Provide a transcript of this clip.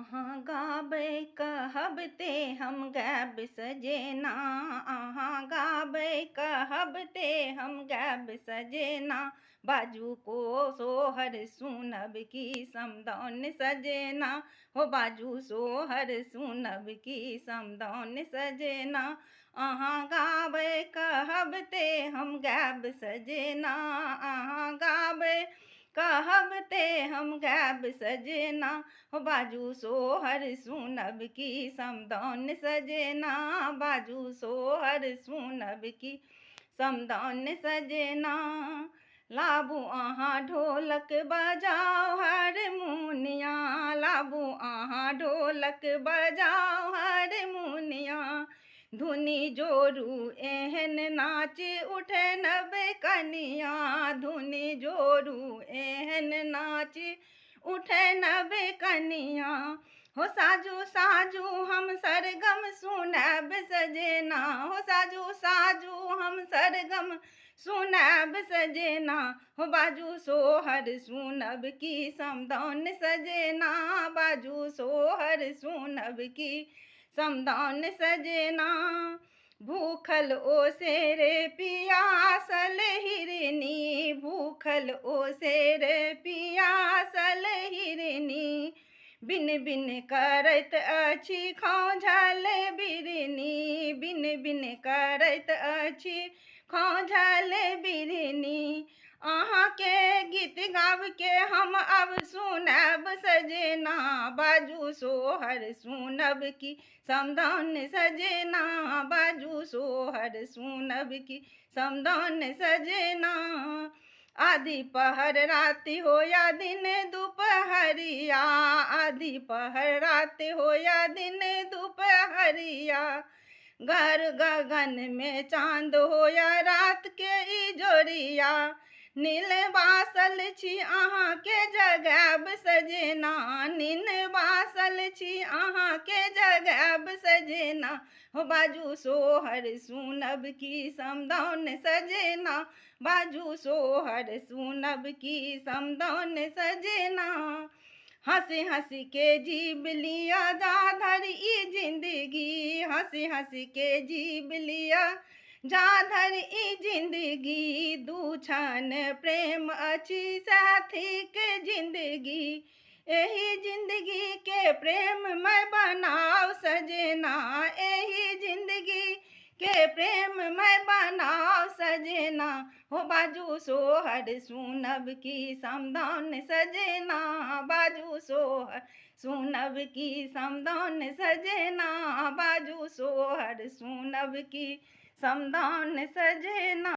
अहाँ गाबै कहब ते हम गायब सजेना, अहाँ गाबै कहब ते हम गायब सजेना। बाजू को सोहर सुनब की समदाउन सजेना, हो बाजू सोहर सुनब की समदाउन सजेना। अहाँ गाबै कहब ते हम गायब सजेना, अहाँ गाबै कहब ते हम गायब सजेना। हो बाजू सोहर सुनब की समदाउन सजेना, बाजू सोहर सुनब की समदाउन सजेना। लाबू अहाँ ढोलक बजाउ हारमोनिया, लाबू अहाँ ढोलक बजाउ हारमोनिया। धुनी जोरू एहन नाच उठे नव कनिया, धुनी जोरू एहन नाच उठे नव कनिया। हो साजू साजू हम सरगम सुनाब सजेना, हो साजू साजू हम सरगम सुनाब सजेना। हो बाजू सोहर सुनब की समदाउन सजेना, बाजू सोहर सुनब की समदाउन सजेना। भूखल ओ शेरे पियासल हिरनी, भूखल ओ शेरे पियासल हिरनी। बिन बिन करैत अछि खौंझल बिरनी, बिन बिन करैत अछि खौंझल बिरनी। अहाँके गीत गाबके हम अब सुनाब सजेना, बाजू सोहर सुनब की समदाउन सजेना, बाजू सोहर सुनब की समदाउन सजेना। आधी पहर राति हो या दिन दुपहरिया, आधी पहर राति हो या दिन दुपहरिया। घर गगन में चांद हो या रात के इजोरिया। नील बासल छी अहाँके जगायब सजेना, नील बासल छी अहाँके जगायब सजेना। हो बाजू सोहर सुनब की समदाउन सजेना, बाजू सोहर सुनब की समदाउन सजेना। हंसी हंसी के जीब लिया जा धरि ई जिंदगी, हंसी हंसी के जीब लिया जा धरि ई जिंदगी। दू क्षण प्रेम अछि साथी के जिंदगी, एहि जिंदगी के प्रेम मैं बनाओ सजना, एहि जिंदगी के प्रेम मैं बनाओ सजना। हो बाजू सोहर सुनब की समदाउन सजना, बाजू सोहर सुनब की समदाउन सजना, बाजू सोहर सुनब की समदाउन सजना।